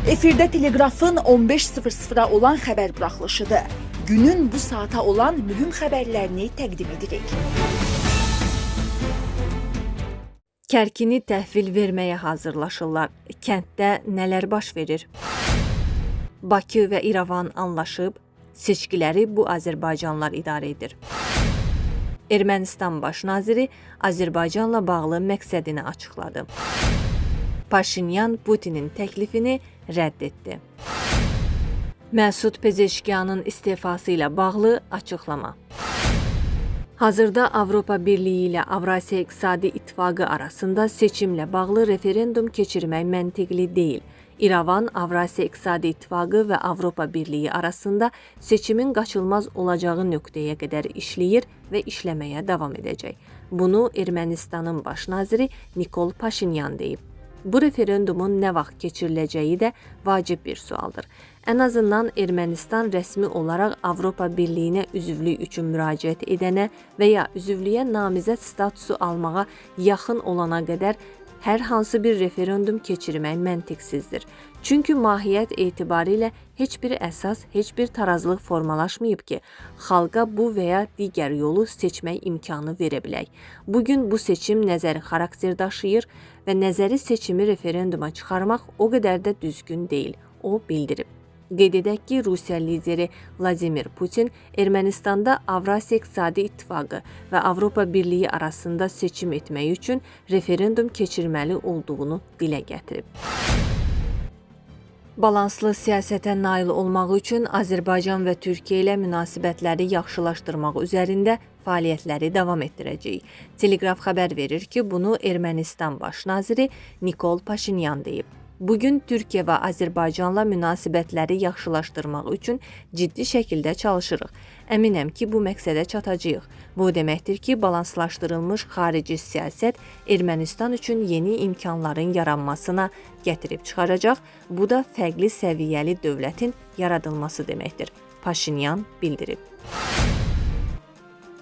Efirdə Teleqrafın 15:00-a olan xəbər buraxılışıdır. Günün bu saata olan mühüm xəbərlərini təqdim edirik. Kərkini təhvil verməyə hazırlaşırlar. Kənddə nələr baş verir? Bakı və İrəvan anlaşıb, seçkiləri bu Azərbaycanlılar idarə edir. Ermənistan baş naziri Azərbaycanla bağlı məqsədini açıqladı. Paşinyan Putinin təklifini rədd etdi. Məsud Pezeşkiyanın istefası ilə bağlı açıqlama. Hazırda Avropa Birliyi ilə Avrasiya İqtisadi İttifaqı arasında seçimlə bağlı referendum keçirmək məntiqli deyil. İrəvan, Avrasiya İqtisadi İttifaqı və Avropa Birliyi arasında seçimin qaçılmaz olacağı nöqtəyə qədər işləyir və işləməyə davam edəcək. Bunu Ermənistanın baş naziri Nikol Paşinyan deyib. Bu referendumun nə vaxt keçiriləcəyi də vacib bir sualdır. Ən azından Ermənistan rəsmi olaraq Avropa Birliyinə üzvlük üçün müraciət edənə və ya üzvlüyə namizəd statusu almağa yaxın olana qədər hər hansı bir referendum keçirmək məntiqsizdir. Çünki mahiyyət etibarilə heç bir əsas, heç bir tarazlıq formalaşmayıb ki, xalqa bu və ya digər yolu seçmək imkanı verə bilək. Bu gün bu seçim nəzəri xarakter daşıyır və nəzəri seçimi referenduma çıxarmaq o qədər də düzgün deyil, o bildirib. Qeyd edək ki, Rusiya lideri Vladimir Putin Ermənistanda Avrasiya İqtisadi İttifaqı və Avropa Birliyi arasında seçim etmək üçün referendum keçirməli olduğunu dilə gətirib. Balanslı siyasətə nail olmaq üçün Azərbaycan və Türkiyə ilə münasibətləri yaxşılaşdırmaq üzərində fəaliyyətləri davam etdirəcəyik. Teleqraf xəbər verir ki, bunu Ermənistan baş naziri Nikol Paşinyan deyib. Bugün Türkiyə və Azərbaycanla münasibətləri yaxşılaşdırmaq üçün ciddi şəkildə çalışırıq. Əminəm ki, bu məqsədə çatacağıq. Bu deməkdir ki, balanslaşdırılmış xarici siyasət Ermənistan üçün yeni imkanların yaranmasına gətirib çıxaracaq. Bu da fərqli səviyyəli dövlətin yaradılması deməkdir. Paşinyan bildirib.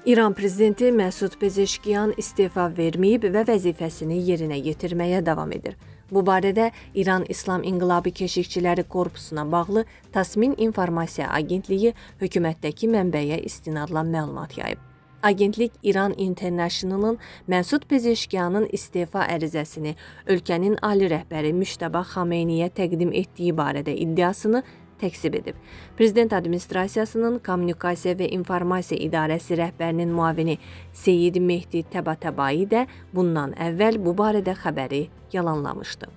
İran prezidenti Məsud Pezeşkiyan istefa verməyib və vəzifəsini yerinə yetirməyə davam edir. Bu barədə İran İslam İnqilabı Keşikçiləri Korpusuna bağlı Tasmin İnformasiya Agentliyi hökumətdəki mənbəyə istinadla məlumat yayıb. Agentlik İran International-ın Məsud Pezeşkiyanın istefa ərizəsini ölkənin ali rəhbəri Müçtəba Xameyniyə təqdim etdiyi barədə iddiasını təkzib edib. Prezident Administrasiyasının Kommunikasiya və İnformasiya İdarəsi rəhbərinin müavini Seyid Mehdi Təbatəbai də bundan əvvəl bu barədə xəbəri yalanlamışdı.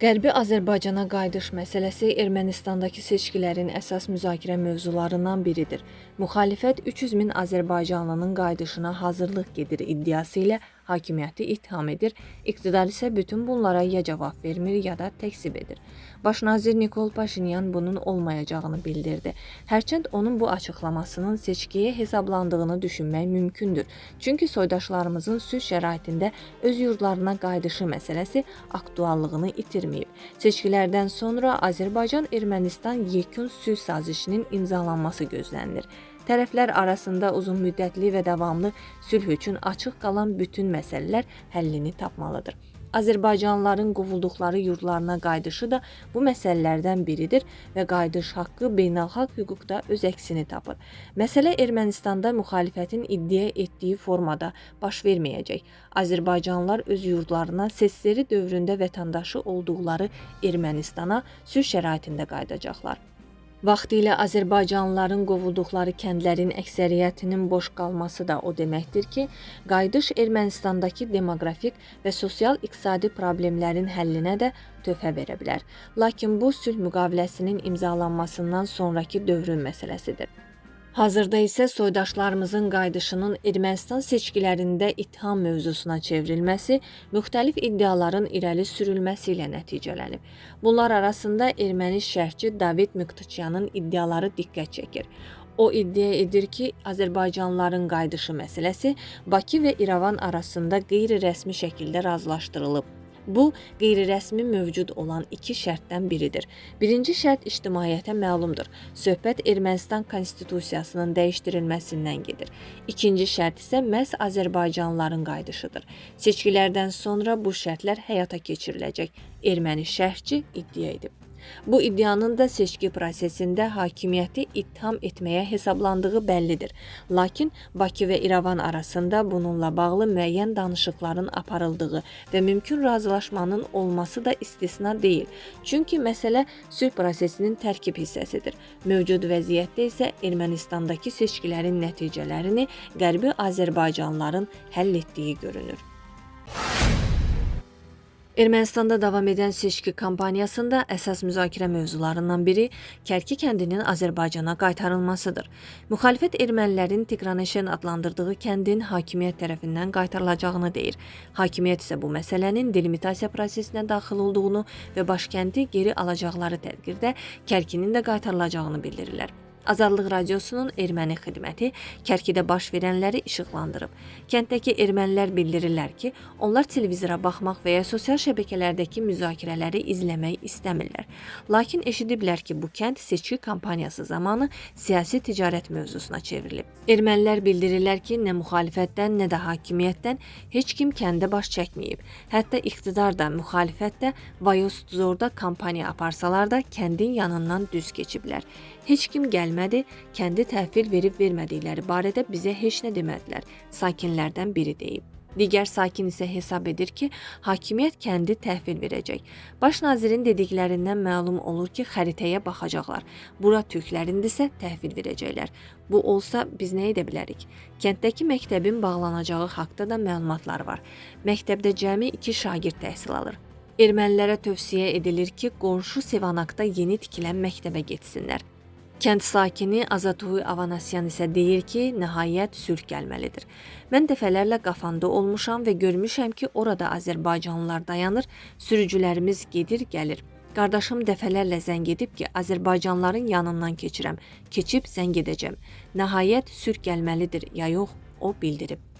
Qərbi Azərbaycana qayıdış məsələsi Ermənistandakı seçkilərin əsas müzakirə mövzularından biridir. Müxalifət 300 min azərbaycanlının qayıdışına hazırlıq gedir iddiası ilə hakimiyyəti ittiham edir, iqtidar isə bütün bunlara ya cavab vermir, ya da təkzib edir. Baş nazir Nikol Paşinyan bunun olmayacağını bildirdi. Hərçənd onun bu açıqlamasının seçkiyə hesablandığını düşünmək mümkündür. Çünki soydaşlarımızın sülh şəraitində öz yurdlarına qayıdışı məsələsi aktuallığını itirməyib. Seçkilərdən sonra Azərbaycan-Ermənistan yekun sülh sazişinin imzalanması gözlənilir. Tərəflər arasında uzunmüddətli və davamlı sülh üçün açıq qalan bütün məsələlər həllini tapmalıdır. Azərbaycanlıların qovulduqları yurdlarına qayıdışı da bu məsələlərdən biridir və qayıdış haqqı beynəlxalq hüquqda öz əksini tapır. Məsələ Ermənistanda müxalifətin iddia etdiyi formada baş verməyəcək. Azərbaycanlılar öz yurdlarına SSR dövründə vətəndaşı olduqları Ermənistana sülh şəraitində qayıdacaqlar. Vaxtilə azərbaycanlıların qovulduqları kəndlərin əksəriyyətinin boş qalması da o deməkdir ki, qayıdış Ermənistandakı demoqrafik və sosial-iqtisadi problemlərin həllinə də töhfə verə bilər. Lakin bu sülh müqaviləsinin imzalanmasından sonrakı dövrün məsələsidir. Hazırda isə soydaşlarımızın qayıdışının Ermənistan seçkilərində ittiham mövzusuna çevrilməsi müxtəlif iddiaların irəli sürülməsi ilə nəticələnib. Bunlar arasında erməni şərhçi David Mıktıçyanın iddiaları diqqət çəkir. O iddia edir ki, azərbaycanlıların qayıdışı məsələsi Bakı və İrəvan arasında qeyri-rəsmi şəkildə razılaşdırılıb Bu, qeyri-rəsmi mövcud olan iki şərtdən biridir. Birinci şərt ictimaiyyətə məlumdur. Söhbət Ermənistan konstitusiyasının dəyişdirilməsindən gedir. İkinci şərt isə məhz azərbaycanlıların qayıdışıdır. Seçkilərdən sonra bu şərtlər həyata keçiriləcək, erməni şərhçi iddia edib. Bu iddianın da seçki prosesində hakimiyyəti ittiham etməyə hesablandığı bəllidir. Lakin Bakı və İrəvan arasında bununla bağlı müəyyən danışıqların aparıldığı və mümkün razılaşmanın olması da istisna deyil. Çünki məsələ sülh prosesinin tərkib hissəsidir. Mövcud vəziyyətdə isə Ermənistandakı seçkilərin nəticələrini Qərbi Azərbaycanlıların həll etdiyi görünür. Ermənistanda davam edən seçki kampaniyasında əsas müzakirə mövzularından biri Kərki kəndinin Azərbaycana qaytarılmasıdır. Müxalifət ermənilərin Tiqraneşen adlandırdığı kəndin hakimiyyət tərəfindən qaytarılacağını deyir. Hakimiyyət isə bu məsələnin delimitasiya prosesinə daxil olduğunu və başkəndi geri alacaqları təqdirdə Kərkinin də qaytarılacağını bildirirlər. Azadlıq Radiosunun erməni xidməti Kərkidə baş verənləri işıqlandırıb. Kənddəki ermənilər bildirirlər ki, onlar televizora baxmaq və ya sosial şəbəkələrdəki müzakirələri izləmək istəmirlər. Lakin eşidiblər ki, bu kənd seçki kampaniyası zamanı siyasi ticarət mövzusuna çevrilib. Ermənilər bildirirlər ki, nə müxalifətdən, nə də hakimiyyətdən heç kim kəndə baş çəkməyib. Hətta iqtidar da, müxalifət də Vayos Zorda kampaniya aparsalar da kəndin yanından düz keçiblər. Heç kim gəlmədi, kəndi təhvil verib vermədikləri barədə bizə heç nə demədilər, sakinlərdən biri deyib. Digər sakin isə hesab edir ki, hakimiyyət kəndi təhvil verəcək. Baş nazirin dediklərindən məlum olur ki, xəritəyə baxacaqlar. Bura türklərindirsə təhvil verəcəklər. Bu olsa biz nə edə bilərik? Kənddəki məktəbin bağlanacağı haqqda da məlumatlar var. Məktəbdə cəmi 2 şagird təhsil alır. Ermənilərə tövsiyə edilir ki, qonşu Sevanakda yeni tikilən məktəbə getsinlər. Kənd sakini Azatuy Avanasyan isə deyir ki, nəhayət sülh gəlməlidir. Mən dəfələrlə Qafanda olmuşam və görmüşəm ki, orada azərbaycanlılar dayanır, sürücülərimiz gedir, gəlir. Qardaşım dəfələrlə zəng edib ki, azərbaycanlıların yanından keçirəm, keçib zəng edəcəm. Nəhayət sülh gəlməlidir ya yox, o bildirib.